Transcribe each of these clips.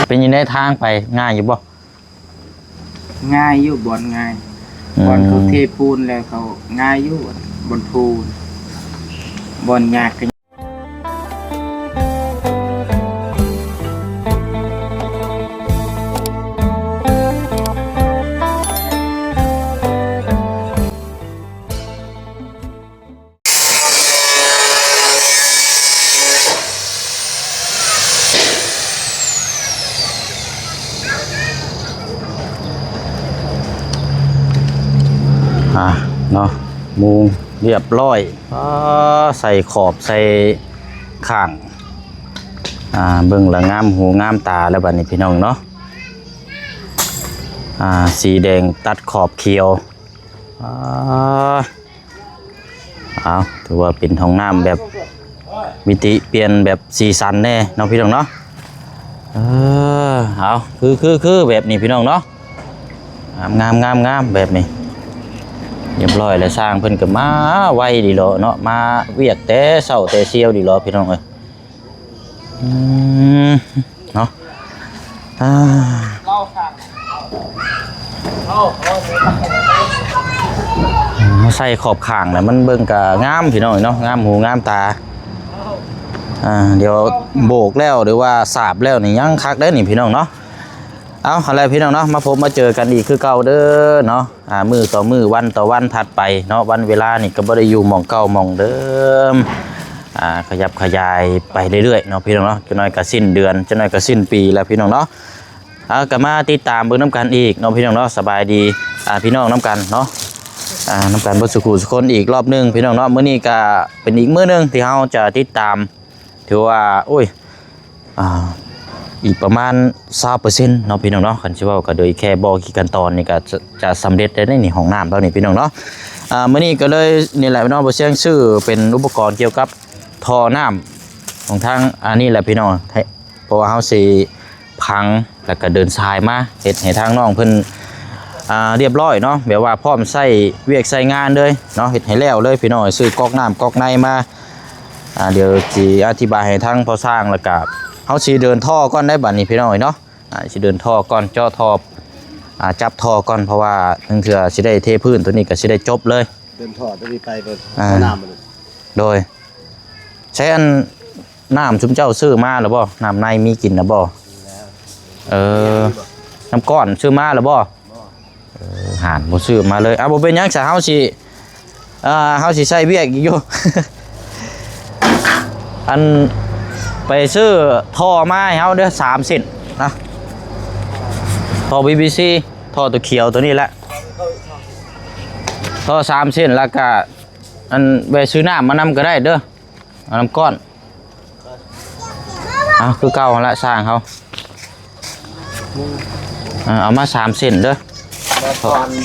ເປັນຈັ່ງໃດທາງໄປ ງ່າຍຢູ່ບໍ່? ງ່າຍຢູ່ ບ່ອນງ່າຍ ອືມ ບ່ອນເຂົາເທປູນແລ້ວເຂົາງ່າຍຢູ່ ບ່ອນພູນ ບ່ອນຍາກກໍ ອ່າ ເນາະ ມຸງຮຽບຮ້ອຍ ອ່າ ໃສ່ຂອບໃສ່ຂ້າງ ອ່າ ເບິ່ງລະງາມຫູງາມຕາແລ້ວບັດນີ້ພີ່ນ້ອງເນາະ ອ່າ ສີແດງຕັດຂອບຂຽວ ອ່າ ເອົາ ຖືວ່າເປັນຫ້ອງນ້ຳແບບມິຕິປ່ຽນແບບສີສັນແດ່ເນາະພີ່ນ້ອງເນາະ ເອີ ເອົາ ຄື ຄື ຄືແບບນີ້ພີ່ນ້ອງເນາະ ງາມ ງາມ ງາມ ງາມແບບນີ້ ຮຽບຮ້ອຍແລ້ວ ຊ່າງເພິ່ນກໍມາໄວດີເນາະ ມາວຽກແຕ່ເຊົ້າແຕ່ຊຽວດີເນາະ ພີ່ນ້ອງເອີຍ. ອືມ ເນາະ ອ່າ ໃສ່ຂອບຂ້າງແລ້ວມັນເບິ່ງກະງາມພີ່ນ້ອງເນາະ ງາມຫູງາມຕາ ອ່າ ດຽວໂບກແລ້ວ ຫຼືວ່າສາບແລ້ວນີ້ຍັງຄັກເດ້ນີ້ພີ່ນ້ອງເນາະ. ເອົາ ຫັ້ນແຫຼະພີ່ນ້ອງເນາະ ມາພົບມາເຈີກັນອີກຄືເກົ່າເດີເນາະ ອ່າ ມື້ຕໍ່ມື້ ວັນຕໍ່ວັນຖັດໄປເນາະ ວັນເວລານີ້ກໍບໍ່ໄດ້ຢູ່ໝ່ອງເກົ່າໝ່ອງເດີມ ອ່າ ຂະຫຍັບຂະຫຍາຍໄປເລື້ອຍໆເນາະ ພີ່ນ້ອງເນາະ ຈັກໜ້ອຍກໍສິ້ນເດືອນ ຈັກໜ້ອຍກໍສິ້ນປີແລ້ວພີ່ນ້ອງເນາະ ເອົາ ກໍມາຕິດຕາມເບິ່ງນຳກັນອີກເນາະ ພີ່ນ້ອງເນາະ ສະບາຍດີ ອ່າ ພີ່ນ້ອງນຳກັນເນາະ ອ່າ ນຳກັນເບິດສູ່ຄູ່ສູ່ຄົນອີກລອບໜຶ່ງ ພີ່ນ້ອງເນາະ ມື້ນີ້ກໍເປັນອີກມື້ໜຶ່ງທີ່ເຮົາຈະຕິດຕາມ ຖືວ່າ ໂອ້ຍ ອ່າ ອີກປະມານຊາວເປີເຊັນເນາະ ພີ່ນ້ອງເນາະ ຄັນຊິເວົ້າກໍໂດຍແຄ່ບໍ່ກີ່ຂັ້ນຕອນນີ້ກໍຈະ ຈະສຳເລັດໄດ້ໃນຫ້ອງນ້ຳເຮົານີ້ ພີ່ນ້ອງເນາະ ອ່າ ມື້ນີ້ກໍເລີຍນີ້ແຫຼະເນາະ ບໍ່ຊຽງຊື້ເປັນອຸປະກອນກ່ຽວກັບທໍ່ນ້ຳຂອງທາງອັນນີ້ແຫຼະ ພີ່ນ້ອງ ເພາະວ່າເຮົາຊິ ພັງ ແລ້ວກໍເດີນສາຍມາ ເຮັດໃຫ້ທາງນ້ອງເພິ່ນ ອ່າ ຮຽບຮ້ອຍເນາະ ແບບວ່າພ້ອມໃຊ້ວຽກໃຊ້ງານເລີຍເນາະ ເຮັດໃຫ້ແລ້ວເລີຍພີ່ນ້ອງ ຊື້ກັອກນ້ຳກັອກໃນມາ ອ່າ ດຽວຊິອະທິບາຍໃຫ້ທາງພໍ່ຊ່າງ ແລ້ວກໍເຮົາຊິເດີນທໍ່ກ່ອນໄດ໋ບັດນີ້ພີ່ນ້ອງເນາະ ອ່າ ຊິເດີນທໍ່ກ່ອນ ເຈາະທໍ່ ອ່າ ຈັບທໍ່ກ່ອນ ເພາະວ່າລາງເທື່ອຊິໄດ້ເທພື້ນ ໂຕນີ້ກໍຊິໄດ້ຈົບເລີຍ ເດີນທໍ່ໂຕນີ້ໄປ ອ່າ ເອົານ້ຳມາເລີຍ ໂດຍ ໃຊ້ອັນ ນ້ຳຊຸມເຈົ້າຊື້ມາແລ້ວບໍ່? ນ້ຳໃນມີກິນແລ້ວບໍ່? ເອີ ນ້ຳກ້ອນຊື້ມາແລ້ວບໍ່? ເອີ ຫານບໍ່ຊື້ມາເລີຍ ອ່າ ບໍ່ເປັນຫຍັງຊະ ເຮົາຊິ ອ່າ ເຮົາຊິໃຊ້ວຽກອີກຢູ່ ອັນ ໄປຊື້ທໍ່ມາໃຫ້ເຮົາເດີ ສາມເສັ້ນນະ ທໍ່ ພີ ວີ ຊີ ທໍ່ຕົວຂຽວຕົວນີ້ແຫຼະ ທໍ່ສາມເສັ້ນ ແລ້ວກະ ອັນ ແວ່ຊື້ນ້ຳມານຳກໍໄດ້ເດີ ເອົານ້ຳກ້ອນ ເອົາ ຄືເກົ່າຫັ້ນລະ ຊ່າງເຮົາ ເອົາ ເອົາມາສາມເສັ້ນເດີ ເບີ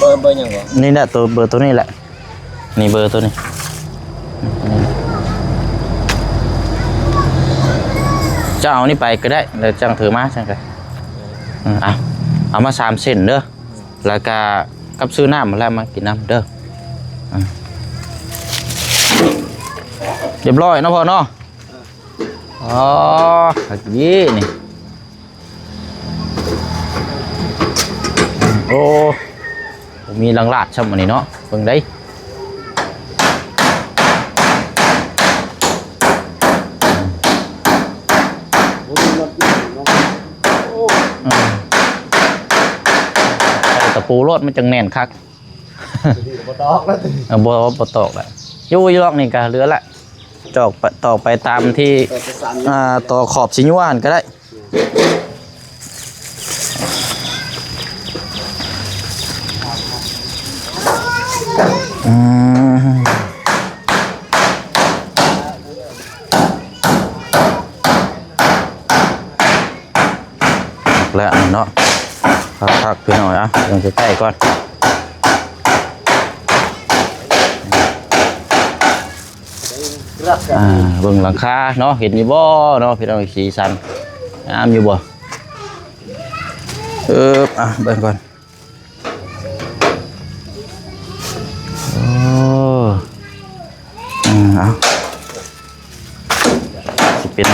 ເບີ ເບີຫຍັງວະ? ນີ້ແຫຼະ ໂຕ ເບີໂຕນີ້ແຫຼະ ນີ້ເບີໂຕນີ້ ເຈົ້າເອົານີ້ໄປກໍໄດ້ ແລ້ວຈັ່ງຖືມາ ຈັ່ງກໍ ເອົາ ເອົາມາສາມເສັ້ນເດີ ແລ້ວກະກັບຊື້ນ້ຳຫັ້ນແຫຼະມາກິນນຳເດີ ອ່າ ຮຽບຮ້ອຍເນາະພໍ່ເນາະ ອໍ ຄັກດີນີ້ ໂອ້ ບໍ່ມີລັງລາດຊ້ຳອັນນີ້ເນາະ ເບິ່ງໄດ໋ ບໍ່ມີລົດເນາະ ອືມ ໃສ່ຕະປູໂລດ ມັນຈັ່ງແໜ້ນຄັກ ຕົວນີ້ກໍບໍ່ຕອກແລ້ວ ເອີ ບໍ່ ບໍ່ຕອກແລ້ວ ຢູ່ ຢູ່ດອກນີ້ກໍເຫຼືອລະ ຕອກໄປ ຕອກໄປຕາມທີ່ ເອີ ຈະສັ່ນ ອ່າ ຕໍ່ຂອບຊິຍົວຫັ້ນກໍໄດ້ ອືມ ແລ້ວເນາະ ພັກໆ ພີ່ນ້ອງເອີຍ ເບິ່ງໃກ້ໆ ກ່ອນ ອ່າ ເບິ່ງຫຼັງຄາເນາະ ເຫັນຢູ່ບໍ່ເນາະ ພີ່ນ້ອງ ສີສັນ ງາມຢູ່ບໍ່? ເອີ ອ່ະ ເບິ່ງກ່ອນ ໂອ້ ອືມ ເອົາ ຊິເປັນ ເ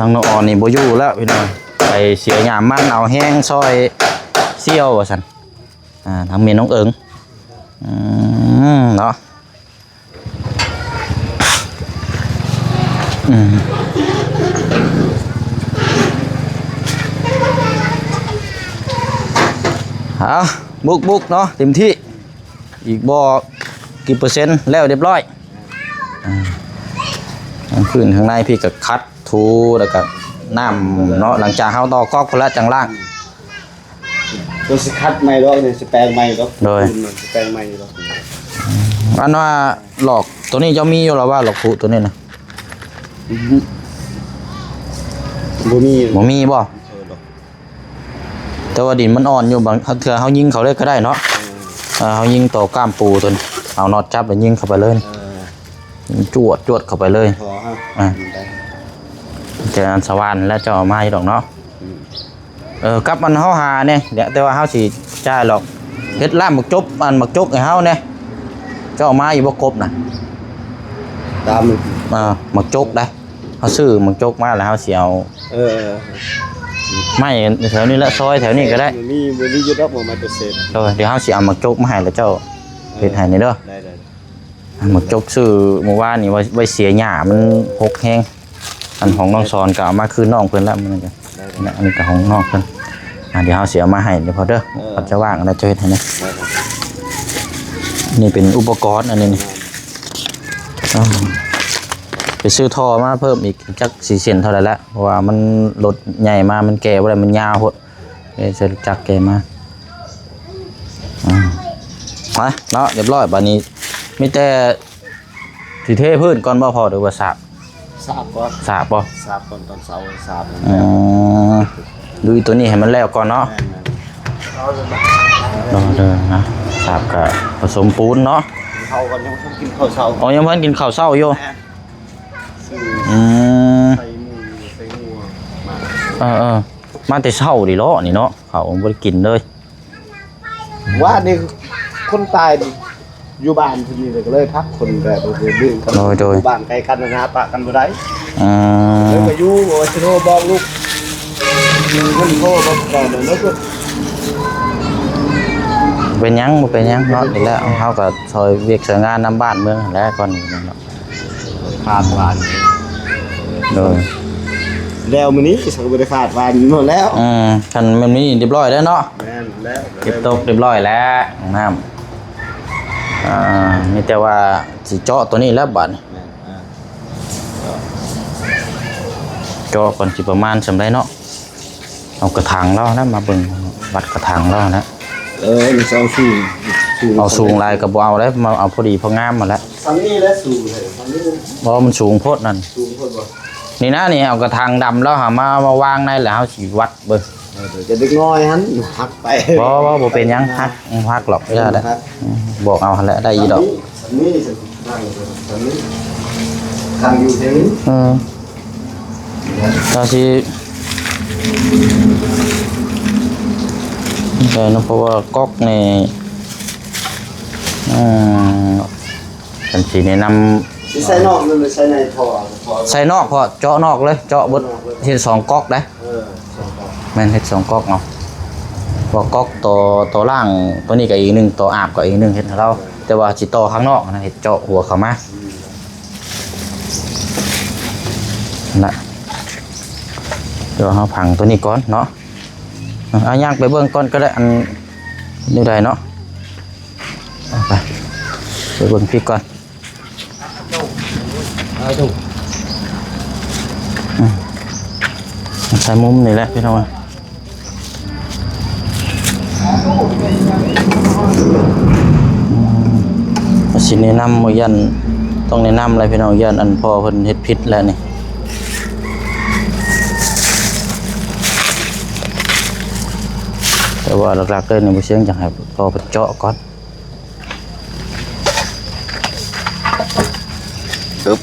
ທາງນ້ອງອອນນີ້ບໍ່ຢູ່ແລ້ວພີ່ນ້ອງ ໄປເສຍຫຍ້າມັນ ເອົາແຮງຊ່ອຍສ່ຽວວ່າຊັ້ນ. ອ່າ ທາງແມ່ນ້ອງເອີງ ອືມ ເນາະ ອືມ ເອົາ ບຸກໆ ເນາະ ເຕັມທີ່ ອີກບໍ່ກີ່ເປີເຊັນ ແລ້ວຮຽບຮ້ອຍ. ອ່າ ທາງພື້ນຂ້າງໃນພີ້ກໍຂັດຖູ ແລ້ວກໍນ້ຳເນາະ ຫຼັງຈາກເຮົາຕໍ່ກັອກພຸ້ນລະຈັ່ງລ້າງ. ໂຕຊິຂັດໃໝ່ດອກນີ້ ຊິແປງໃໝ່ດອກ ໂດຍ ປູນມັນຊິແປງໃໝ່ດອກ. ອັນວ່າຫຼອກໂຕນີ້ເຈົ້າມີຢູ່ລະວ່າ ຫຼອກຜຸໂຕນີ້ນະ? ອືຮຶ ບໍ່ມີ ບໍ່ມີບໍ່? ເອີ ແຕ່ວ່າດິນມັນອ່ອນຢູ່ ບາງເທື່ອເຮົາຍິງເຂົ້າເລີຍກໍໄດ້ເນາະ. ເອີ ເອີ ເຮົາຍິງຕໍ່ກ້າມປູຕົວນີ້ ເອົານັອດຈັບແລ້ວຍິງເຂົ້າໄປເລີຍ. ເອີ ຍິງຈວດໆ ເຂົ້າໄປເລີຍ. ພໍຮະ ອ່າ ໄດ້ ແຕ່ອັນສະຫວ່ານແລ້ວເຈົ້າເອົາມາຢູ່ດອກເນາະ. ອືມ ເອີ ກັບອັນເຮົາຫາແດ່ ແຕ່ວ່າເຮົາຊິຈ່າຍດອກ ເຮັດລ້າມໝາກຈົກ ອັນໝາກຈົກໃຫ້ເຮົາແດ່. ເຈົ້າເອົາມາຢູ່ບໍ່ກົບນະ? ຕາມ ເອີ ໝາກຈົກໄດ໋ ເຮົາຊື້ໝາກຈົກມາແລ້ວເຮົາຊິເອົາ ເອີ ໄມ້ແຖວນີ້ແຫຼະ ຊອຍແຖວນີ້ກໍໄດ້. ບໍ່ມີ ບໍ່ມີຢູ່ດອກ ບໍ່ມາແຕ່ເສດ. ໂດຍ ດຽວເຮົາຊິເອົາໝາກຈົກມາໃຫ້ ແລ້ວເຈົ້າ ເອີ ເຮັດໃຫ້ນີ້ເດີ. ໄດ້ໆ ໝາກຈົກຊື້ມື້ວານນີ້ໄວ້ ໄວ້ເສຍຫຍ້າ ມັນຫົກແຮງ. ອັນຂອງນ້ອງສອນກໍເອົາມາຄືນນ້ອງເພິ່ນລະ ມື້ນັ້ນກໍ ໄດ້ໆ ນະ ອັນນີ້ກໍຂອງນ້ອງເພິ່ນ. ອ່າ ດຽວເຮົາຊິເອົາມາໃຫ້ເດີພໍ່ເດີ ເອີ ເຂົາຈະວ່າງແລ້ວເຈົ້າເຮັດໃຫ້ນະ. ໄດ້ໆ ນີ້ເປັນອຸປະກອນອັນນີ້ນີ້. ໄປຊື້ທໍ່ມາເພີ່ມອີກຈັກສີ່ເສັ້ນເທົ່າໃດລະ ເພາະວ່າມັນລົດໃຫຍ່ມາ ມັນແກ່ບໍ່ໄດ້ ມັນຍາວໂພດ ເລີຍໃຊ້ລົດຈັກແກ່ມາ. ອ່າ ໄປເນາະ ຮຽບຮ້ອຍ ບາດນີ້ມີແຕ່ ຊິເທພື້ນກ່ອນບໍ່ພໍ່ ຫຼືວ່າສາບ? ສາບກ່ອນ ສາບບໍ່? ສາບກ່ອນ ຕອນເຊົ້າສາບ. ອືມ ລຸຍຕົວນີ້ໃຫ້ມັນແລ້ວກ່ອນເນາະ. ແມ່ນໆ ເດີໆ ນະ ສາບກະປະສົມປູນເນາະ. ເຂົ້າກ່ອນ ຍັງບໍ່ທັນກິນເຂົ້າເຊົ້າ. ອໍ ຍັງບໍ່ທັນກິນເຂົ້າເຊົ້າຢູ່. ແມ່ນ ອືມ ໃສ່ໝູ ໃສ່ງົວມາ. ເອີໆ ມາແຕ່ເຊົ້ານີ້ເນາະ ນີ້ເນາະ ເຂົ້າບໍ່ໄດ້ກິນເລີຍ. ວ່ານີ້ຄົນຕາຍຢູ່ບ້ານເພິ່ນນີ້ ກໍເລີຍພັກຄົນແບບ ໂດຍໆ ຢູ່ບ້ານໃກ້ກັນນະ ປະກັນບໍ່ໄດ້. ອືມ ເລີຍມາຢູ່ ໂອ້ ຊິໂທບອກລູກ ມັນໂທບອກກ່ອນເລີຍ. ເປັນຫຍັງ ບໍ່ເປັນຫຍັງເນາະ ນີ້ແຫຼະ ເຮົາກໍຊ່ອຍວຽກຊ່ອຍງານນຳບ້ານເມືອງຫັ້ນແຫຼະ ກ່ອນເນາະ. ຄາດຫວານ ໂດຍ ແລ້ວມື້ນີ້ສັກກໍບໍ່ໄດ້ຄາດຫວານໝົດແລ້ວ. ອືມ ຄັນແມ່ນນີ້ຮຽບຮ້ອຍແລ້ວເນາະ. ແມ່ນແລ້ວ ເກັບຕົກຮຽບຮ້ອຍແລ້ວ ນ້ຳ ອ່າ ມີແຕ່ວ່າຊິເຈາະຕົວນີ້ແລ້ວບາດນີ້. ແມ່ນ ອ່າ ເຈາະກ່ອນ ຊິປະມານສ່ຳໃດເນາະ. ເອົາກະຖາງລາວນະ ມາເບິ່ງ ວັດກະຖາງລາວນະ. ເອີ ມັນຊິເອົາສູງ ສູງ ເອົາສູງຫຼາຍກໍບໍ່ເອົາເດ້ ມາເອົາພໍດີພໍງາມຫັ້ນແຫຼະ. ສ່ຳນີ້ແຫຼະສູງເລີຍ ສ່ຳນີ້ ບໍ່ ມັນສູງໂພດນັ້ນ. ສູງໂພດບໍ່? ນີ້ນະ ນີ້ເອົາກະຖາງດຳລາວຫາມາ ມາວາງໃນ ແລ້ວເຮົາຊິວັດເບິ່ງ. ເອີ ຈະເດັກນ້ອຍຫັ້ນຫັກໄປ. ບໍ່ ບໍ່ ບໍ່ເປັນຫຍັງ ຫັກ ຫັກຫຼອກ ຢ່າແຫຼະ. ອືມ ບອກເອົາຫັ້ນແຫຼະ ໄດ້ອີດອກ. ສ່ຳນີ້ ສ່ຳນີ້ ນີ້ ທາງຢູ່ທາງນີ້ ເອີ ກໍຊິໄດ້ເນາະ ເພາະວ່າກັອກນີ້ ອືມ ເພິ່ນຊິແນະນຳ ຊິໃສ່ນອກ ຫຼືໃສ່ໃນທໍ່? ໃສ່ນອກ ເພາະເຈາະນອກເລີຍ ເຈາະເບິດ ເຮັດສອງກັອກໄດ໋. ເອີ ສອງກັອກ ແມ່ນ ເຮັດສອງກັອກເອົາ ວ່າກັອກຕໍ່ ຕໍ່ລ່າງຕົວນີ້ກໍອີກໜຶ່ງ ຕໍ່ອາບກໍອີກໜຶ່ງ ເຮັດໃຫ້ລາວ. ແຕ່ວ່າຊິຕໍ່ຂ້າງນອກນະ ເຮັດເຈາະຫົວເຂົ້າມາ. ອືມ ນະ ດຽວເຮົາຝັງຕົວນີ້ກ່ອນເນາະ. ເອົາ ຍ່າງໄປເບິ່ງກ່ອນກໍໄດ້ ອັນ ຢູ່ໃດເນາະ. ເອົາ ໄປ ໄປເບິ່ງພີ້ກ່ອນ. ອືມ ໃສ່ມຸມນີ້ແຫຼະພີ່ນ້ອງ. ອືມ ຊິແນະນຳ ຢ້ານ ຕ້ອງແນະນຳແຫຼະພີ່ນ້ອງ ຢ້ານອັນພໍ່ເພິ່ນເຮັດຜິດແຫຼະນີ້. ແຕ່ວ່າຫຼັກໆເລີຍນີ້ ບໍ່ຊຽງຢາກໃຫ້ພໍ່ເພິ່ນເຈາະກ່ອນ. ອື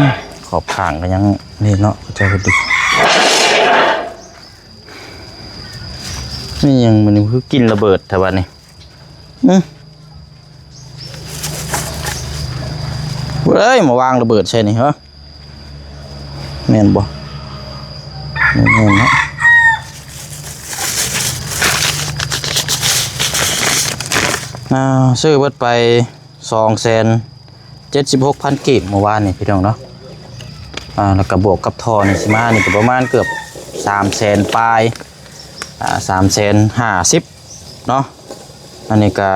ມ ຂອບຂ້າງກໍຍັງນີ້ເນາະ ເຂົາເຈົ້າເຮັດດີ. ນີ້ຫຍັງ ມັນຄືກິ່ນລະເບີດແທ້ບາດນີ້. ອືມ. ເອີຍ ມາວາງລະເບີດໃສ່ນີ້ເຮີ້ ແມ່ນບໍ່? ແມ່ນເນາະ. ອ່າ ຊື້ເບິດໄປສອງແສນເຈັດສິບຫົກພັນກີບເມື່ອວານນີ້ພີ່ນ້ອງເນາະ. ອ່າ ແລ້ວກໍບວກກັບທໍ່ນີ້ຊິມານີ້ກໍປະມານເກືອບສາມແສນປາຍ ອ່າ ສາມແສນຫ້າສິບເນາະ. ອັນນີ້ກໍ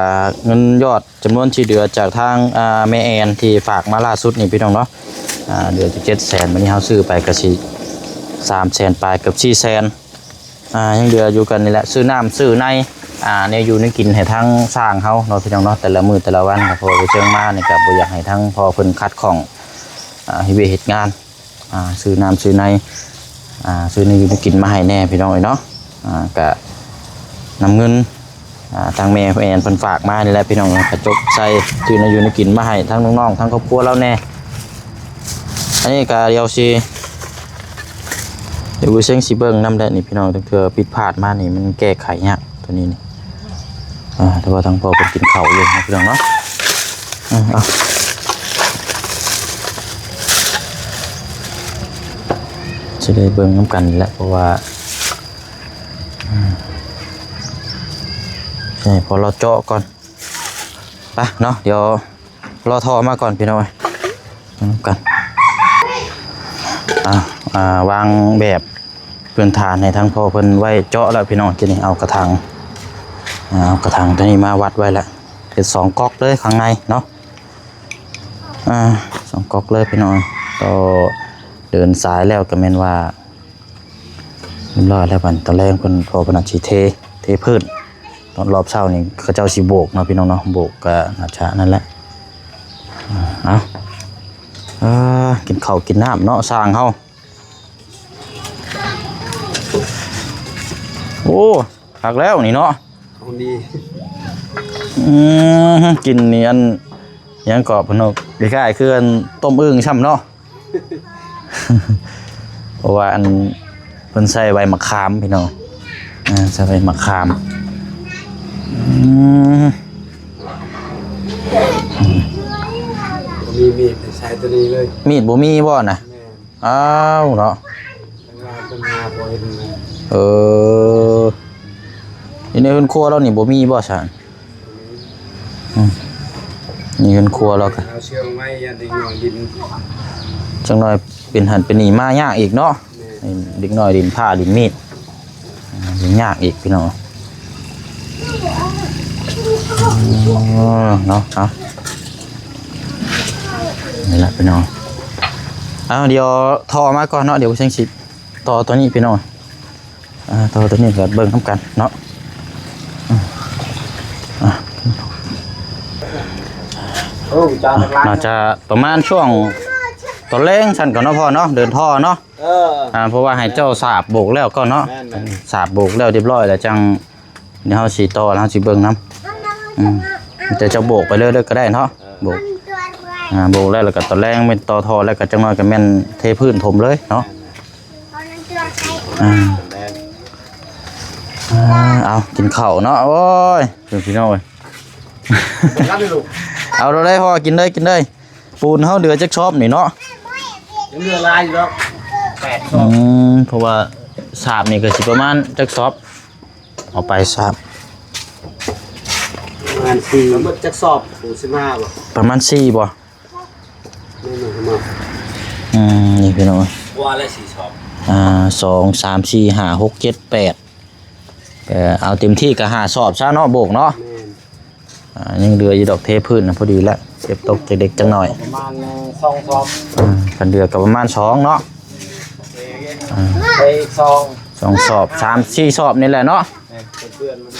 ເງິນຍອດຈຳນວນທີ່ເຫຼືອຈາກທາງ ອ່າ ແມ່ແອນທີ່ຝາກມາລ່າສຸດນີ້ພີ່ນ້ອງເນາະ. ອ່າ ເຫຼືອຢູ່ເຈັດແສນ ບັດນີ້ເຮົາຊື້ໄປກໍຊິສາມແສນປາຍ ເກືອບສີ່ແສນ. ອ່າ ຍັງເຫຼືອຢູ່ກັນນີ້ແຫຼະ ຊື້ນ້ຳຊື້ໃນ ອ່າ ແນວຢູ່ແນວກິນໃຫ້ທາງຊ່າງເຮົາເນາະ ພີ່ນ້ອງເນາະ. ແຕ່ລະມື້ແຕ່ລະວັນ ເພາະວ່າບໍ່ເຊີງມານີ້ກໍບໍ່ຢາກໃຫ້ທາງພໍ່ເພິ່ນຂັດຂ້ອງ ອ່າ ເຮັດວຽກເຮັດງານ ອ່າ ຊື້ນ້ຳຊື້ໃນ ອ່າ ຊື້ແນວຢູ່ແນວກິນມາໃຫ້ແດ່ ພີ່ນ້ອງເອີຍເນາະ. ອ່າ ກະນຳເງິນ ອ່າ ທາງແມ່ແອນເພິ່ນຝາກມານີ້ແຫຼະ ພີ່ນ້ອງເອີຍ ກະຈົກໃສ່ ຊື້ແນວຢູ່ແນວກິນມາໃຫ້ທາງນ້ອງໆ ທາງຄອບຄົວລາວແດ່. ອັນນີ້ກະດຽວຊິ ດຽວເຊີງຊິເບິ່ງນຳແຫຼະນີ້ພີ່ນ້ອງ ເທື່ອຜິດພາດມານີ້ມັນແກ້ໄຂຍາກ ໂຕນີ້ນີ້. ອ່າ ແຕ່ວ່າທາງພໍ່ເພິ່ນກິນເຂົ້າຢູ່ເນາະ ພີ່ນ້ອງເນາະ. ອ່າ ເອົາ ຊິໄດ້ເບິ່ງນຳກັນແຫຼະ ເພາະວ່າ ອ່າ ໃຫ້ພໍ່ລາວເຈາະກ່ອນ ໄປເນາະ. ດຽວ ລໍທໍ່ມາກ່ອນພີ່ນ້ອງເອີຍ ມານຳກັນ. ອ່າ ອ່າ ວາງແບບພື້ນຖານໃຫ້ທາງພໍ່ເພິ່ນໄວ້ເຈາະແລ້ວພີ່ນ້ອງ. ທີນີ້ເອົາກະຖາງ ອ່າ ເອົາກະຖາງໂຕນີ້ມາວັດໄວ້ແລ້ວ ເຮັດສອງກັອກເລີຍຂ້າງໃນເນາະ. ອ່າ ສອງກັອກເລີຍພີ່ນ້ອງ. ຕໍ່ເດີນສາຍແລ້ວກໍແມ່ນວ່າ ຮຽບຮ້ອຍແລ້ວ. ບັດຕອນແລງເພິ່ນ ພໍ່ເພິ່ນອາດຊິເທ ເທພື້ນ. ຕອນຮອບເຊົ້ານີ້ເຂົາເຈົ້າຊິໂບກເນາະ ພີ່ນ້ອງເນາະ ໂບກກະໜ້າຈະນັ້ນແຫຼະ. ເອົາ ເອີ ກິນເຂົ້າກິນນ້ຳເນາະ ຊ່າງເຮົາ. ໂອ້ ຄັກແລ້ວນີ້ເນາະ ເອົານີ້ ອືມ ກິນນີ້ ອັນ ຫຍັງເກາະ ເພິ່ນເນາະ ຄ້າຍໆຄືອັນຕົ້ມອຶ່ງຊ້ຳເນາະ. ເພາະວ່າອັນເພິ່ນໃສ່ໃບໝາກຂາມພີ່ນ້ອງ ອ່າ ໃສ່ໃບໝາກຂາມ. ອືມ ບໍ່ມີມີດໃສ່ໂຕນີ້ເລີຍ ມີດບໍ່ມີບໍ່ນະ? ແມ່ນ. ອ້າວເນາະ ເອີ ຢູ່ໃນເຮືອນຄົວລາວນີ້ບໍ່ມີບໍ່ຊັ້ນ? ອືມ ນີ້ເຮືອນຄົວລາວກະ ເອົາເຊື່ອງໄວ້ ຢ້ານເດັກນ້ອຍຫຼິ້ນ ຈັກໜ້ອຍເປັນຫັ້ນເປັນນີ້ມາຍາກອີກເນາະ. ແມ່ນ ເດັກນ້ອຍຫຼິ້ນພ້າຫຼິ້ນມີດ ອ່າ ເປັນຍາກອີກພີ່ນ້ອງ. ເນາະ ເອົາ ນີ້ລະພີ່ນ້ອງ ເອົາ ດຽວທໍ່ມາກ່ອນເນາະ ດຽວເຊີງຊິຕໍ່ໂຕນີ້ພີ່ນ້ອງ. ອ່າ ຕໍ່ໂຕນີ້ກໍເບິ່ງນຳກັນເນາະ. ອ່າ ໂອ້ ຈານຫຼັກໆ ໜ້າຈະປະມານຊ່ວງຕອນແລງຊັ້ນກ່ອນເນາະພໍ່ເນາະ ເດີນທໍ່ເນາະ. ເອີ ອ່າ ເພາະວ່າໃຫ້ເຈົ້າສາບໂບກແລ້ວກ່ອນເນາະ. ແມ່ນໆ ສາບໂບກແລ້ວຮຽບຮ້ອຍແລ້ວຈັ່ງ ດຽວເຮົາຊິຕໍ່ ເຮົາຊິເບິ່ງນຳ. ອືມ ແຕ່ເຈົ້າໂບກໄປເລີຍ ເລີຍກໍໄດ້ເນາະ. ເອີ ໂບກ ອ່າ ໂບກແລ້ວ ແລ້ວກໍຕອນແລງແມ່ນຕໍ່ທໍ່ ແລ້ວກໍຈັກໜ້ອຍກໍແມ່ນເທພື້ນຖົມເລີຍເນາະ. ອ່າ ອ່າ ເອົາ ກິນເຂົ້າເນາະ. ໂອ້ຍ ພີ່ນ້ອງເອີຍ ເອົາໂລດເດ້ພໍ່ ກິນເລີຍ ກິນເລີຍ. ປູນເຮົາເຫຼືອຈັກຊອບນີ້ເນາະ? ຍັງເຫຼືອຫຼາຍຢູ່ດອກ ແປດຊອບ. ອືມ ເພາະວ່າສາບນີ້ກໍຊິປະມານຈັກຊອບ? ເອົາໄປສາບ ປະມານສີ່ ທັງໝົດຈັກຊອບ? ໂອ້ ສິບຫ້າບໍ່? ປະມານສີ່ບໍ່? ແມ່ນໆ ປະມານ ອືມ ນີ້ພີ່ນ້ອງ ກວ່າແລ້ວສີ່ຊອບ. ອ່າ ສອງ ສາມ ສີ່ ຫ້າ ຫົກ ເຈັດ ແປດ ກໍເອົາເຕັມທີ່ກໍຫ້າຊອບຊະເນາະ ໂບກເນາະ. ແມ່ນ. ອ່າ ຍັງເຫຼືອຢູ່ດອກ ເທພື້ນນະ ພໍດີລະ ເກັບຕົກຈັກເລັກຈັກໜ້ອຍ ປະມານສອງຊອບ. ອ່າ ຄັນເຫຼືອກໍປະມານສອງເນາະ. ອ່າ ເທອີກສອງ ສອງຊອບ ສາມ ສີ່ຊອບນີ້ແຫຼະເນາະ. ເອີ ເພື່ອນມັນ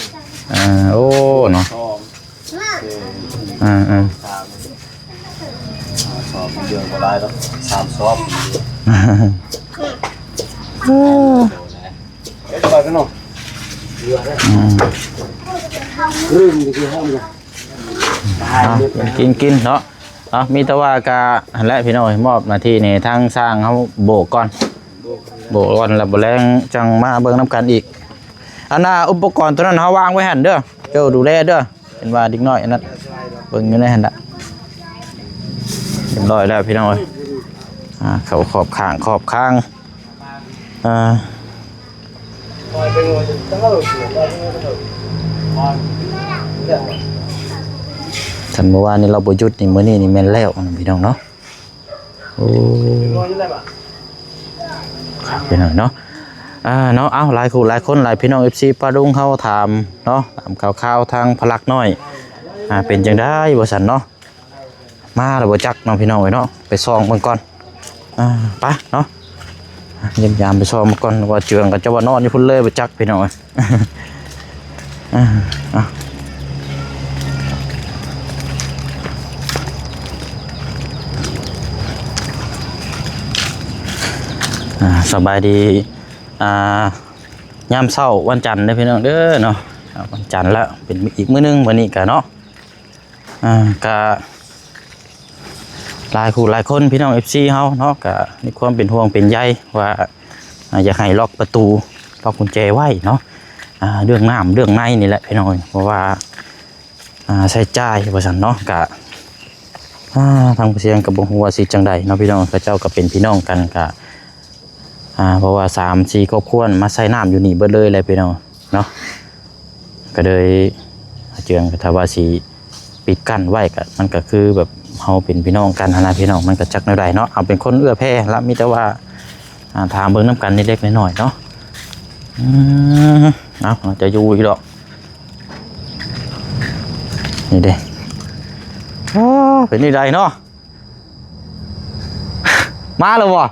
ອ່າ ໂອ້ ເນາະ ສອງ ອ່າ ອ່າ ສາມ ສອບ ເດືອນບໍ່ໄດ້ດອກ ສາມຊອບ. ເຮັດໄປກັນເນາະ ເຫຼືອເດ້ ອືມ ລືມໄປກິນຫ້ອງ ອ່ະ ກິນ ກິນເນາະ. ເອົາ ມີແຕ່ວ່າກະຫັ້ນແຫຼະພີ່ນ້ອງ ມອບໜ້າທີ່ໃຫ້ທາງຊ່າງເຮົາໂບກກ່ອນ ໂບກກ່ອນ ແລ້ວບໍ່ແລງຈັ່ງມາເບິ່ງນຳກັນອີກ. ອັນນ່າ ອຸປະກອນໂຕນັ້ນເຮົາວາງໄວ້ຫັ້ນເດີ ເຈົ້າດູແລເດີ. ເຫັນວ່າເດັກນ້ອຍອັນນັ້ນ ເບິ່ງຢູ່ໃນຫັ້ນລະ. ຮຽບຮ້ອຍແລ້ວພີ່ນ້ອງເອີຍ ອ່າ ເຂົ້າຂອບຂ້າງຂອບຂ້າງ ອ່າ ຄັນເມື່ອວານນີ້ລາວບໍ່ຢຸດນີ້ ມື້ນີ້ນີ້ແມ່ນແລ້ວພີ່ນ້ອງເນາະ. ໂອ້ ຄັກພີ່ນ້ອງເນາະ ອ່າ ເນາະ ເອົາ ຫຼາຍຄູ່ຫຼາຍຄົນ ຫຼາຍພີ່ນ້ອງ ເອັຟຊີ ປ້າລຸງເຮົາຖາມເນາະ ຖາມຂ່າວໆ ທາງພະລັກນ້ອຍ ອ່າ ເປັນຈັ່ງໃດວ່າຊັ້ນເນາະ ມາແລ້ວບໍ່ຈັກເນາະ ພີ່ນ້ອງເອີຍເນາະ ໄປສ່ອງເບິ່ງກ່ອນ ອ່າ ໄປເນາະ ຢ້ຽມຢາມໄປສ່ອງເບິ່ງກ່ອນ ວ່າເຈືອງເຂົາເຈົ້າວ່ານອນຢູ່ພຸ້ນເລີຍບໍ່ຈັກ ພີ່ນ້ອງເອີຍ. ອ່າ ອ່າ ອ່າ ສະບາຍດີ ອ່າ ຍາມເຊົ້າວັນຈັນເດີພີ່ນ້ອງເດີເນາະ ອ່າ ວັນຈັນລະ ເປັນອີກມື້ໜຶ່ງມື້ນີ້ກະເນາະ ອ່າ ກະ ຫຼາຍຄູ່ຫຼາຍຄົນພີ່ນ້ອງ ເອັຟຊີ ເຮົາເນາະ ກະມີຄວາມເປັນຫ່ວງເປັນໃຍວ່າ ອ່າ ຢາກໃຫ້ລັອກປະຕູ ລັອກກຸນແຈໄວ້ເນາະ ອ່າ ເລື່ອງນ້ຳເລື່ອງໃນນີ້ແຫຼະພີ່ນ້ອງ ເພາະວ່າ ອ່າ ໃຊ້ຈ່າຍວ່າຊັ້ນເນາະ ກະ ອ່າ ທາງຜູ້ຊຽງກະບໍ່ຮູ້ວ່າຊິຈັ່ງໃດເນາະ ພີ່ນ້ອງ ເຂົາເຈົ້າກະເປັນພີ່ນ້ອງກັນ ກະ ອ່າ ເພາະວ່າສາມສີ່ຄອບຄົວມາໃຊ້ນ້ຳຢູ່ນີ້ເບິດເລີຍແຫຼະພີ່ນ້ອງເນາະ ກະເລີຍ ອາເຈືອງ ກະຖ້າວ່າຊິປິດກັ້ນໄວ້ ກະ ມັນກະຄືແບບເຮົາເປັນພີ່ນ້ອງກັນຫັ້ນນະພີ່ນ້ອງ ມັນກະຈັກແນວໃດເນາະ ເຮົາເປັນຄົນເອື້ອແຜ່ລະ ມີແຕ່ວ່າ ອ່າ ຖາມເບິ່ງນຳກັນເລັກໆນ້ອຍໆເນາະ ອືມ ເອົາ ເຮົາຈະຢູ່ຢູ່ດອກ ນີ້ເດ້ ໂອ້ ເປັນຈັ່ງໃດເນາະ ມາແລ້ວບໍ່?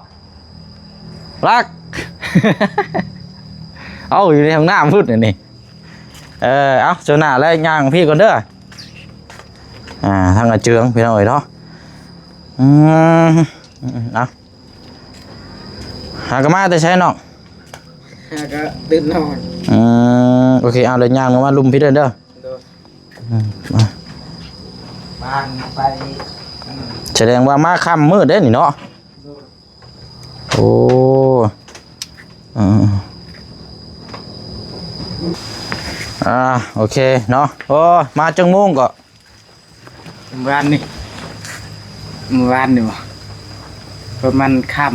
ລັກ ເອົາ ຢູ່ໃນຫ້ອງນ້ຳພຸ້ນອັນນີ້ ເອີ ເອົາ ເຈົ້າໜ້າແລະຍ່າງພີ້ກ່ອນເດີ ອ່າ ທາງອາເຈືອງພີ່ນ້ອງເອີຍເນາະ ອືມ ເອົາ ຫາກະມາແຕ່ໃສນ້ອງ? ຫາກະຕື່ນນອນ ອືມ ໂອເຄ ເອົາ ແລ້ວຍ່າງມາລຸ່ມພີ້ເດີ ໂດຍ ອືມ ມາ ບ້ານໄປ ອືມ ສະແດງວ່າມາຄ່ຳມືດເດ້ນີ້ເນາະ ໂດຍ ໂອ້ ອືມ ອ່າ ໂອເຄເນາະ ໂອ້ ມາຈັກໂມງເກາະ? ມື້ວານນີ້ ມື້ວານນີ້ບໍ່ ປະມານຄ່ຳ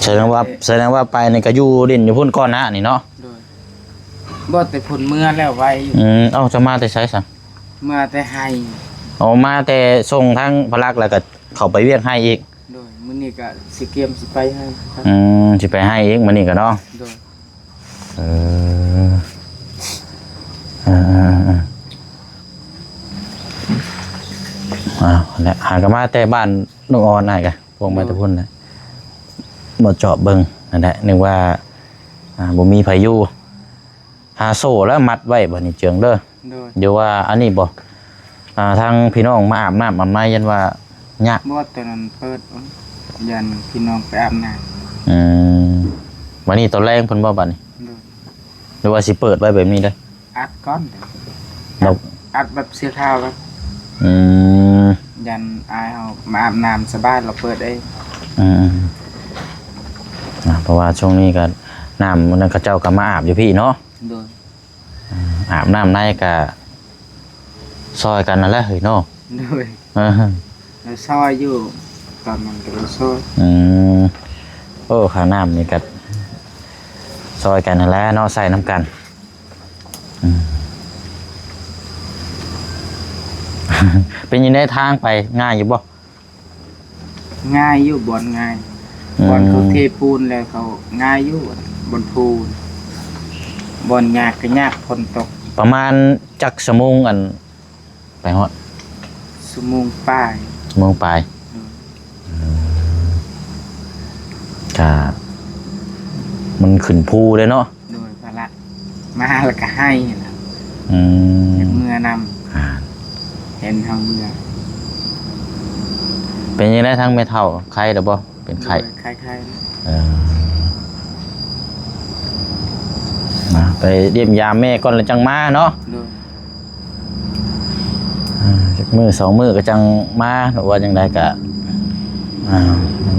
ສະແດງວ່າ ເອີ ສະແດງວ່າໄປນີ້ກະຢູ່ຫຼິ້ນຢູ່ພຸ້ນກ່ອນນະນີ້ເນາະ ໂດຍ ບໍ່ແຕ່ພຸ້ນເມືອແລ້ວໄວ ອືມ ເອົ້າ ເຈົ້າມາແຕ່ໃສຊະ? ມາແຕ່ໄຮ່ ເອົາ ມາແຕ່ສົ່ງທາງພະລັກ ແລ້ວກະເຂົ້າໄປວຽກໄຮ່ອີກ ໂດຍ ມື້ນີ້ກະຊິກຽມຊິໄປໃຫ້ ອືມ ຊິໄປໃຫ້ອີກມື້ນີ້ກະເນາະ ໂດຍ ເອີ ເອີໆໆໆ ອ້າວ ແລະ ຫາກະມາແຕ່ບ້ານນ້ອງອອນ ອ້າຍກະພວກມາແຕ່ພຸ້ນແຫຼະ ໂດຍ ມາຈອບເບິ່ງ ນັ້ນແຫຼະ ນຶກວ່າ ອ່າ ບໍ່ມີໃຜຢູ່ ຫາໂສ້ແລ້ວມັດໄວ້ບາດນີ້ເຈີງເດີ ໂດຍ ເດີວ່າອັນນີ້ບໍ່ ອ່າ ທາງພີ່ນ້ອງມາອາບນ້ຳອາບໃນ ຢ້ານວ່າຍາກ ບໍ່ ຕອນນັ້ນເປີດ ຢ້ານພີ່ນ້ອງໄປອາບນ້ຳ ອືມ ບາດນີ້ຕອນແລງເພິ່ນບໍ່ບາດນີ້ ໂດຍ ຫຼືວ່າຊິເປີດໄວ້ແບບນີ້ເລີຍ ອັດກ່ອນ ແລ້ວ ອັດແບບຊົ່ວຄາວ ອືມ ຢ້ານອ້າຍເຮົາມາອາບນ້ຳສະບາຍ ລາວເປີດເອງ ອືມ ອ່າ ເພາະວ່າຊ່ວງນີ້ກະນ້ຳນັ້ນເຂົາເຈົ້າກະມາອາບຢູ່ພີ້ເນາະ ໂດຍ ອາບນ້ຳໃນກະຊ່ອຍກັນຫັ້ນແຫຼະເຮີ້ຍເນາະ ໂດຍ ເອີ ແລ້ວຊ່ອຍຢູ່ ຕອນນັ້ນກະໄດ້ຊ່ອຍ ອືມ ໂອ້ ຄ່ານ້ຳນີ້ກະຊ່ອຍກັນຫັ້ນແຫຼະເນາະ ໃຊ້ນຳກັນ ອືມ ເປັນຈັ່ງໃດທາງໄປ ງ່າຍຢູ່ບໍ່? ງ່າຍຢູ່ ບ່ອນງ່າຍ ອືມ ບ່ອນເຂົາເທປູນແລ້ວເຂົາງ່າຍຢູ່ ບ່ອນພູນ ບ່ອນຍາກກະຍາກ ຝົນຕົກ ປະມານຈັກຊົ່ວໂມງ ອັນ ໄປຮອດ? ຊົ່ວໂມງປາຍ ຊົ່ວໂມງປາຍ ໂດຍ ອືມ ກະມັນຂຶ້ນພູເດ້ເນາະ ໂດຍ ພາລະ ມາແລ້ວກະໄຫ້ລະ ອືມ ຢາກເມືອນຳ ອ່າ ເຫັນເຮົາເມືອ ເປັນຈັ່ງໃດທາງແມ່ເຖົ້າ ໄຄແລ້ວບໍ່? ເປັນໄຂ້ ໂດຍ ໄຂ້ໆ ເອີ ມາໄປຢ້ຽມຢາມແມ່ກ່ອນ ແລ້ວຈັ່ງມາເນາະ ໂດຍ ອ່າ ຈັກມື້ສອງມື້ກະຈັ່ງມາ ຫຼືວ່າຈັ່ງໃດກະ ອ່າ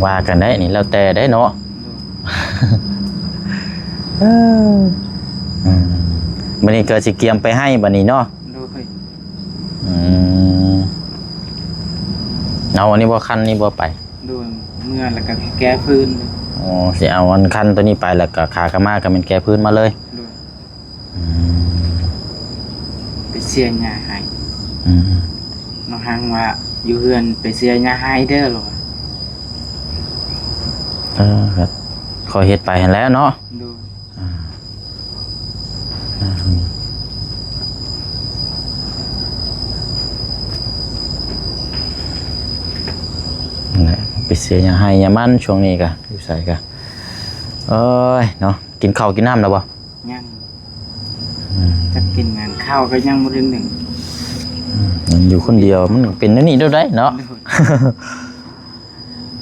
ວ່າກັນໄດ້ນີ້ ແລ້ວແຕ່ໄດ້ເນາະ ໂດຍ ເອີ ອືມ ບາດນີ້ກະຊິກຽມໄປໄຮ່ບາດນີ້ເນາະ ໂດຍ ອືມ ເອົາອັນນີ້ບໍ່ ຄັນນີ້ບໍ່ໄປ? ໂດຍ ເມືອແລ້ວກໍແກ້ຟືນ. ອໍ ຊິເອົາອັນຄັນໂຕນີ້ໄປ ແລ້ວກໍຂາກັບມາກໍແມ່ນແກ້ຟືນມາເລີຍ. ໂດຍ ອືມ ໄປເສຍຫຍ້າໃຫ້. ອືມ ນ້ອງຮັງວ່າ ຢູ່ເຮືອນໄປເສຍຫຍ້າໃຫ້ເດີ ລາວວ່າ. ເອີ ກໍຄ່ອຍເຮັດໄປຫັ້ນແຫຼະເນາະ. ໂດຍ ອ່າ ນັ້ນແຫຼະ ໄປເສຍຫຍ້າໃຫ້ຫຍ້າມັນ ຊ່ວງນີ້ກະຢູ່ໃສກະ ໂອ້ຍເນາະ. ກິນເຂົ້າກິນນ້ຳແລ້ວບໍ່? ຍັງ. ອືມ ຈັກກິນຫຍັງ ເຂົ້າກໍຍັງບໍ່ໄດ້ໜຶ້ງ. ອືມ ມັນຢູ່ຄົນດຽວ ມັນເປັນແນວນີ້ໂດດໃດເນາະ. ໂດຍ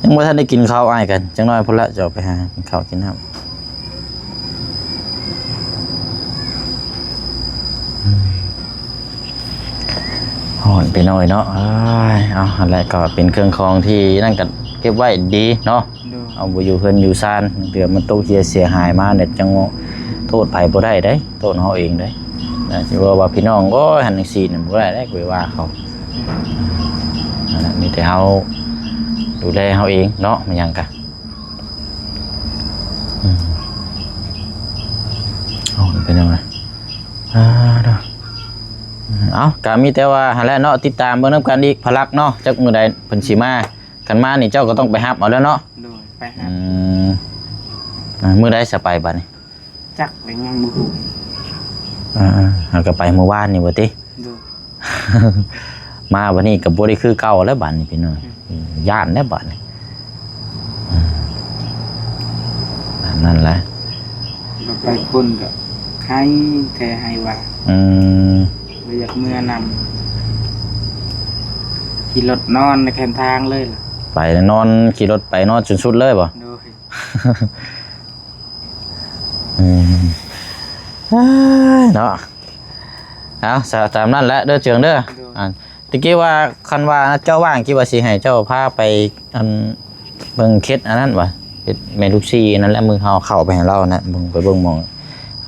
ຍັງບໍ່ທັນໄດ້ກິນເຂົ້າອ້າຍກັນ ຈັກໜ້ອຍພຸ້ນລະຈະອອກໄປຫາກິນເຂົ້າກິນນ້ຳ. ອືມ ຮ້ອນໄປໜ້ອຍເນາະ. ເອີຍ ເອົາ ຫັ້ນແຫຼະ ກໍເປັນເຄື່ອງຂອງທີ່ນັ້ນກໍເກັບໄວ້ດີເນາະ. ໂດຍ ເຮົາບໍ່ຢູ່ເຮືອນຢູ່ຊານ ເທື່ອມັນຕົກເສຍຫາຍມາ ແລ້ວຈັ່ງໂທດໃຜບໍ່ໄດ້ເດ້ ໂທດເຮົາເອງເດ້. ນະ ຊິເວົ້າວ່າພີ່ນ້ອງ ໂອ້ຍ ຫັ້ນຈັ່ງຊີ້ນະ ບໍ່ໄດ້ເດ້ ໄປວ່າເຂົາ. ອືມ ນັ້ນແຫຼະ ມີແຕ່ເຮົາດູແລເຮົາເອງເນາະ ແມ່ນຫຍັງກະ. ອືມ ເອົາ ເປັນຫຍັງນະ ອ່າ ເນາະ. ເອົາ ກະມີແຕ່ວ່າຫັ້ນແຫຼະເນາະ ຕິດຕາມເບິ່ງນຳກັນອີກ ພະລັກເນາະ ຈັກມື້ໃດເພິ່ນຊິມາ. ຄັນມານີ້ເຈົ້າກໍຕ້ອງໄປຮັບເອົາແລ້ວເນາະ. ໂດຍ ໄປຮັບ. ອືມ ອ່າ ມື້ໃດຊິໄປບາດນີ້? ຈັກແລ້ວ ຍັງບໍ່ຮູ້. ອ່າ ເຮົາກໍໄປມື້ວານນີ້ບໍ່ຕິ? ໂດຍ ມາບາດນີ້ກໍບໍ່ໄດ້ຄືເກົ່າແລ້ວບາດນີ້ພີ່ນ້ອງ. ອືມ ຢ້ານແລ້ວບາດນີ້. ອືມ ນັ້ນແຫຼະ ລະໄປພຸ້ນກໍໄຫ້ແທ້ໄຫ້ວ່າ. ອືມ ບໍ່ຢາກເມືອນຳ ຂີ່ລົດນອນໃນແຄມທາງເລີຍລະ. ໄປນອນ ຂີ່ລົດໄປນອນຈົນສຸດເລີຍບໍ່? ໂດຍ. ອືມ ເອີຍ ເນາະ. ເອົາ ສະ ຕາມນັ້ນແຫຼະເດີເຈີງເດີ. ໂດຍ ອ່າ ຕະກີ້ວ່າ ຄັນວ່າເຈົ້າວ່າງ ຄິດວ່າຊິໃຫ້ເຈົ້າພາໄປ ອັນ ເບິ່ງເຂດອັນນັ້ນຫວາ ເຂດແມ່ລູກສີ່ນັ້ນແຫຼະ ມື້ເຮົາເຂົ້າໄປໃຫ້ລາວນະ ເບິ່ງ ໄປເບິ່ງໝ່ອງ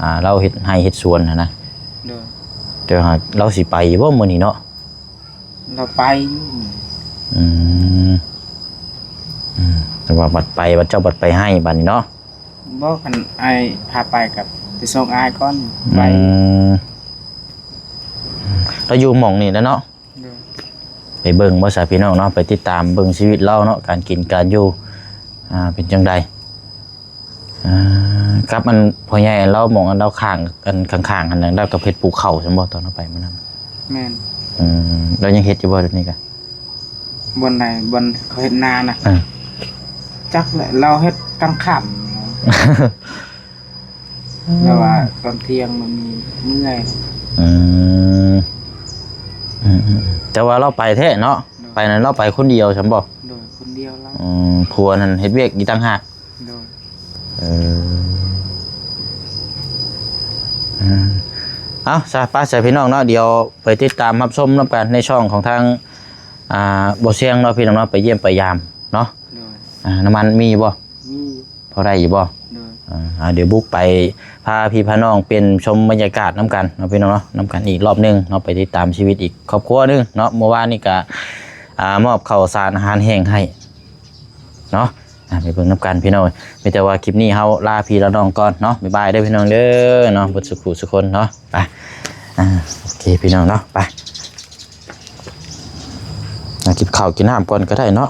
ອ່າ ລາວເຮັດໄຮ່ເຮັດສວນຫັ້ນນະ. ໂດຍ ແຕ່ວ່າລາວຊິໄປຢູ່ບໍ່ມື້ນີ້ເນາະ? ລາວໄປ. ອືມ ອືມ ແຕ່ວ່າບັດໄປ ບັດເຈົ້າບັດໄປໃຫ້ບາດນີ້ເນາະ. ບໍ່ ຄັນອ້າຍພາໄປກໍໄປສົ່ງອ້າຍກ່ອນ. ອືມ ໄປ. ລາວຢູ່ໝ່ອງນີ້ແຫຼະເນາະ. ໂດຍ ໄປເບິ່ງບໍ່ຊະພີ່ນ້ອງເນາະ ໄປຕິດຕາມເບິ່ງຊີວິດລາວເນາະ ການກິນການຢູ່ ອ່າ ເປັນຈັ່ງໃດ. ອ່າ ກັບອັນພໍ່ໃຫຍ່ລາວ ໝ່ອງອັນລາວຂ້າງ ອັນຂ້າງໆ ຫັ້ນນະ ລາວກໍເຮັດປູກເຂົ້າຊັ້ນບໍ່ ຕອນເຮົາໄປມື້ນັ້ນ? ແມ່ນ. ອືມ ລາວຍັງເຮັດຢູ່ບໍ່ດຽວນີ້ກະ? ບ່ອນໃດ? ບ່ອນເຂົາເຮັດນານະ? ເອີ ຈັກແຫຼະ ລາວເຮັດກາງຄ່ຳ. ແຕ່ວ່າຕອນທ່ຽງມັນເມື່ອຍ. ອືມ ອືມໆ ແຕ່ວ່າລາວໄປແທ້ເນາະ. ໂດຍ ໄປນັ້ນລາວໄປຄົນດຽວຊັ້ນບໍ່? ໂດຍ ຄົນດຽວລາວ. ອືມ ຜົວນັ້ນເຮັດວຽກອີກຕ່າງຫາກ. ໂດຍ ເອີ ອືມ ເອົາ ຊະ ໄປຊະພີ່ນ້ອງເນາະ ດຽວໄປຕິດຕາມຮັບຊົມນຳກັນໃນຊ່ອງຂອງທາງ ອ່າ ບໍ່ຊຽງເນາະ ພີ່ນ້ອງເນາະ ໄປຢ້ຽມໄປຢາມເນາະ. ໂດຍ ອ່າ ນ້ຳມັນມີຢູ່ບໍ່? ມີ. ພໍໄດ້ຢູ່ບໍ່? ໂດຍ ອ່າ ດຽວບຸກໄປພາພີ່ພານ້ອງປ່ຽນຊົມບັນຍາກາດນຳກັນເນາະ ພີ່ນ້ອງເນາະ ນຳກັນອີກລອບໜຶ່ງເນາະ ໄປຕິດຕາມຊີວິດອີກຄອບຄົວໜຶ່ງເນາະ. ເມື່ອວານນີ້ກະ ອ່າ ມອບເຂົ້າສານອາຫານແຫ້ງໃຫ້ເນາະ ອ່າ ໄປເບິ່ງນຳກັນພີ່ນ້ອງ. ມີແຕ່ວ່າຄລິບນີ້ເຮົາລາພີ່ລານ້ອງກ່ອນເນາະ ບາຍບາຍເດີພີ່ນ້ອງເດີເນາະ ເບິດສຸຂູສຸຄົນເນາະ. ໄປ ອ່າ ໂອເຄພີ່ນ້ອງເນາະ ໄປ ອ່າ ກິນເຂົ້າກິນນ້ຳກ່ອນກໍໄດ້ເນາະ.